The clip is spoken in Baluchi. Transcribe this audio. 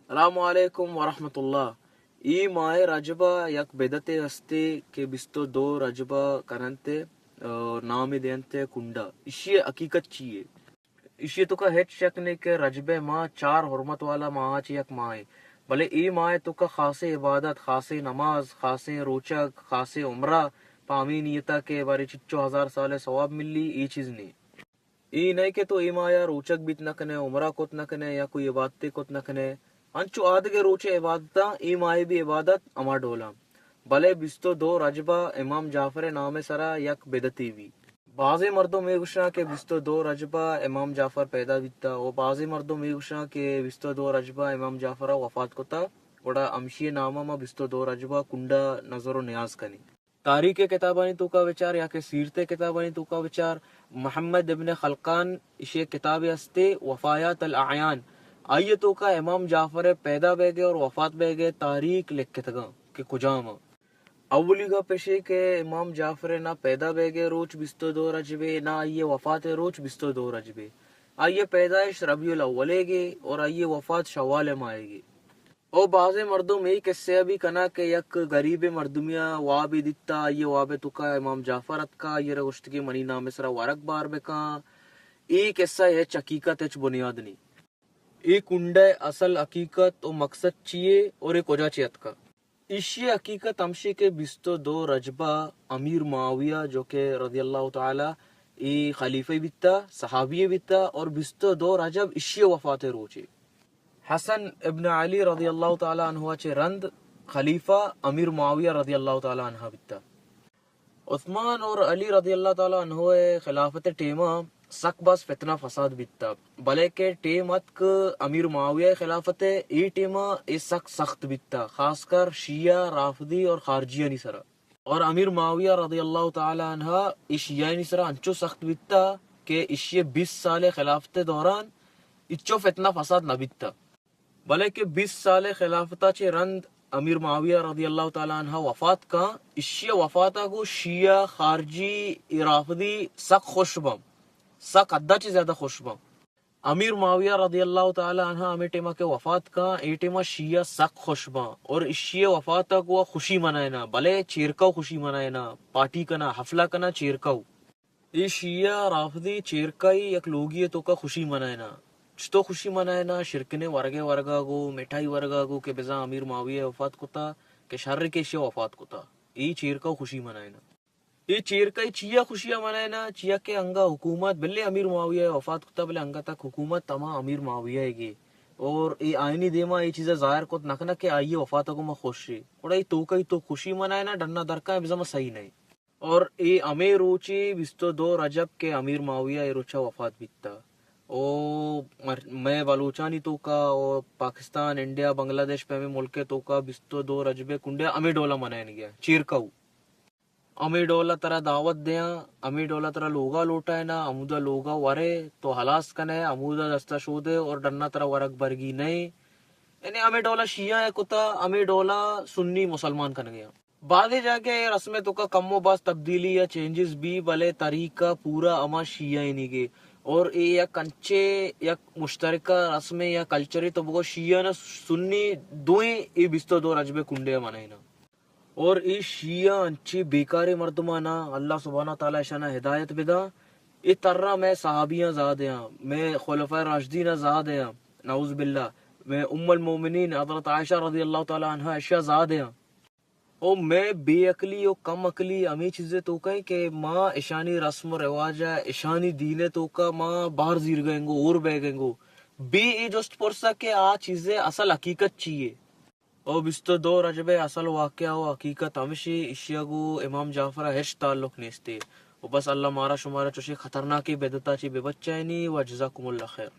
السلام علیکم ورحمۃ اللہ۔ اے ماہ رجب ءَ یک بدعتے ہستے کہ بیست و دو رجب ءَ کننت ءُ نام دینت کنڈا۔ ایشی حقیقت چی ہے؟ ایشی توکا ہچ شک نہیں کہ رجب ماہ چار حرمت والا ماہ چہ یک ماہ ہے، بلے اے ماہ توکا خاصیں عبادت، خاصیں نماز، خاصیں روچگ، خاصیں عمرہ، پہ ہمے نیتا کہ بارے چچو ہزار سال ثواب ملی، اے چیز نہیں۔ اے نئے کہ تو اے ماہ ءَ روچگ بیت نہ کنے، عمرہ کت نہ کنے یا کوئی عبادتے کت نہ کنے۔ انچو آدگہ روچے عبادتاں اے ماہ بھی عبادت ہما ڈولاں۔ بلے بیست و دو رجب ءَ امام جعفر ءِ نام ءِ سرا یک بدعتے بی۔ بازیں مردم اے گوشاں کہ بیست و دو رجب ءَ امام جعفر پیدا بیتا، و بازیں مردم اے گوشاں کہ بیست و دو رجب ءَ امام جعفر ءَ وفات کتا، گڑا ہمشی نام ءَ ما بیست و دو رجب ءَ کنڈا نظر و نیاز کنیں۔ تاریخ ءِ کتابانی توکا بچار یا کہ سیرت ءِ کتابانی توکا بچار، محمد ابن خلقان، ایشی ءِ کتابے ہستے وفایات الاعیان، آئی ءِ توکا امام جعفر ءِ پیدا بیگ ءِ اور وفات بیگ ءِ تاریخ لکھتگاں کہ کجام آں۔ اولی گپ ایشی کہ امام جعفر ءِ نہ پیدا بیگ ءِ روچ بیست و دو رجب ءَ، نہ آئی ءِ وفات ءِ روچ بیست و دو رجب ءَ۔ آئی ءِ پیدائش ربیع الاول ءَ گے اور آئی ءِ وفات شوال ءِ ماہ ءَ گے۔ او بازیں مردم اے قصہ ءَ بھی کناں کہ یک غریبیں مردمے ءَ وابے دیتا، آئی ءِ واب ءِ توکا امام جعفر اتکا، آئی ءَ را گوشتگی منی نام ءِ سرا ورگ بار بکن۔ اے قصہ ءِ ہچ حقیقت، ہچ بنیاد نہیں۔ اے کنڈ ءِ اصل حقیقت و مقصد چی ہے اور اے کجا چہ اتکا؟ ایشی ءِ حقیقت ہمشی کہ بیست و دو رجب ءَ امیر معاویہ جو کہ رضی اللہ تعالی اے خلیفہ بیتا، صحابی بیتا، اور بیست و دو رجب ایشی ءِ وفات ءِ روچے۔ حسن ابن علی رضی اللہ تعالی عنہ ءَ چہ رند خلیفہ امیر معاویہ رضی اللہ تعالی عنہ بیتا۔ عثمان اور علی رضی اللہ تعالی عنہ ءِ خلافت ءِ ٹیم ءَ سک باز فتنہ فساد بیتا، بلے کہ ٹیم اتک امیر معاویہ ءِ خلافت ءِ، اے ٹیم ءَ اے سک سخت بیتا، خاص کر شیعہ، رافضی اور خارجیانی سرا۔ اور امیر معاویہ رضی اللہ تعالی عنہ اے شیعہانی سرا انچو سخت بیتا کہ ایشی ءِ بیست سال ءِ خلافت ءِ دوران ہچو فتنہ فساد نہ بیتا۔ بلے کہ بیست سال ءِ خلافت ءَ چہ رند امیر معاویہ رضی اللہ تعالی عنہ وفات کاں، ایشی ءِ وفات ءَ گوں شیعہ، خارجی، رافضی سک خوش باں، سک حد ءَ چہ زیادہ خوش باں۔ امیر معاویہ رضی اللہ تعالی عنہ ہمے ٹیم ءَ کہ وفات کاں، اے ٹیم ءَ شیعہ سک خوش باں اور ایشی ءِ وفات ءَ گوں خوشی منائیناں، بلے چیرکو خوشی منائیناں، پارٹی کناں، حفلہ کناں، چیرکو۔ اے شیعہ رافضی چیرکئی یک لوگی ءِ توکا خوشی منائیناں۔ چتو خوشی منائیناں؟ شیرکنیں ورگے ورگا گو، مٹھائی ورگا گو کہ بزاں امیر معاویہ وفات کتا، کہ شر کہ ایشی وفات کتا۔ اے چیرکو خوشی منائیناں۔ اے چیرکئی چیا خوشی منائیناں؟ چیا کہ انگا حکومت، بلے امیر معاویہ وفات کتا، بلے انگا تک حکومت تما امیر معاویہ گے۔ اور اے آئینی دیما اے چیزا ظاہر کت نہ کنا کہ آئی وفات کو ما خوش ہے۔ گڑا اے توکئی تو خوشی منائیناں، ڈنا درکا بزاں ما صحیح نہیں۔ اور اے ہمے روچے بیست و دو رجب کہ امیر معاویہ اے روچا وفات بیتا۔ او مر-، مئے بلوچانی توکا او پاکستان، انڈیا، بنگلہ دیش پہ ہمے ملک توکا بیست و دو رجب کنڈے ہمے ڈولا منائن گیا۔ چیرکو ہمے ڈولا ترا دعوت دیاں، ہمے ڈولا ترا لوگا لوٹائنا، ہمودا لوگا ورے، تو ہلاس کنے، ہمودا دستا شودے اور ڈنا ترا ورگ برگی نئے۔ یعنی ہمے ڈولا شیعہ ء کتا، ہمے ڈولا سنی مسلمان کنگے آں۔ بازیں جاگہ ء رسم ء توکا کم و باز تبدیلی یا چینجز بی، بلے طریقہ پورا ہما شیعہ ء نیگے۔ اور اے یک انچے یک مشترکہ رسمے یا کلچرے تو بگو شیعہ نا سنی دوئیں اے بیست و دو رجب ء کنڈے ء منائیناں۔ اور اے شیعہ انچیں بیکاریں مردماں نا، اللہ سبحانہ و تعالی اشانا ہدایت بداں۔ اے ترا مئے صحابیاں زادیاں، مئے خلفاء راشدیناں زادیاں، نعوذ باللہ، مئے ام المومنین حضرت عائشہ رضی اللہ تعالی عنہا اشیا زادیاں۔ او مئے بے عقلی و کم عقلی ہمے چیزے توکا ایں کہ ما اشانی رسم و رواج ء، اشانی دین ء توکا ما بہر زیرگا انگو، ہور بیگا انگو۔ بے اے جست پرسا کہ آ چیزے اصل حقیقت چی اے؟ او بیست و دو رجب ء اصل واقعہ و حقیقت ہمشی، اشیا گو امام جعفر ء ہچ تعلق نیستی۔ و بس اللہ مارا شمارا چوشیں خطرناکیں بدعتا چی ببچائینی و جزاکم اللہ خیر۔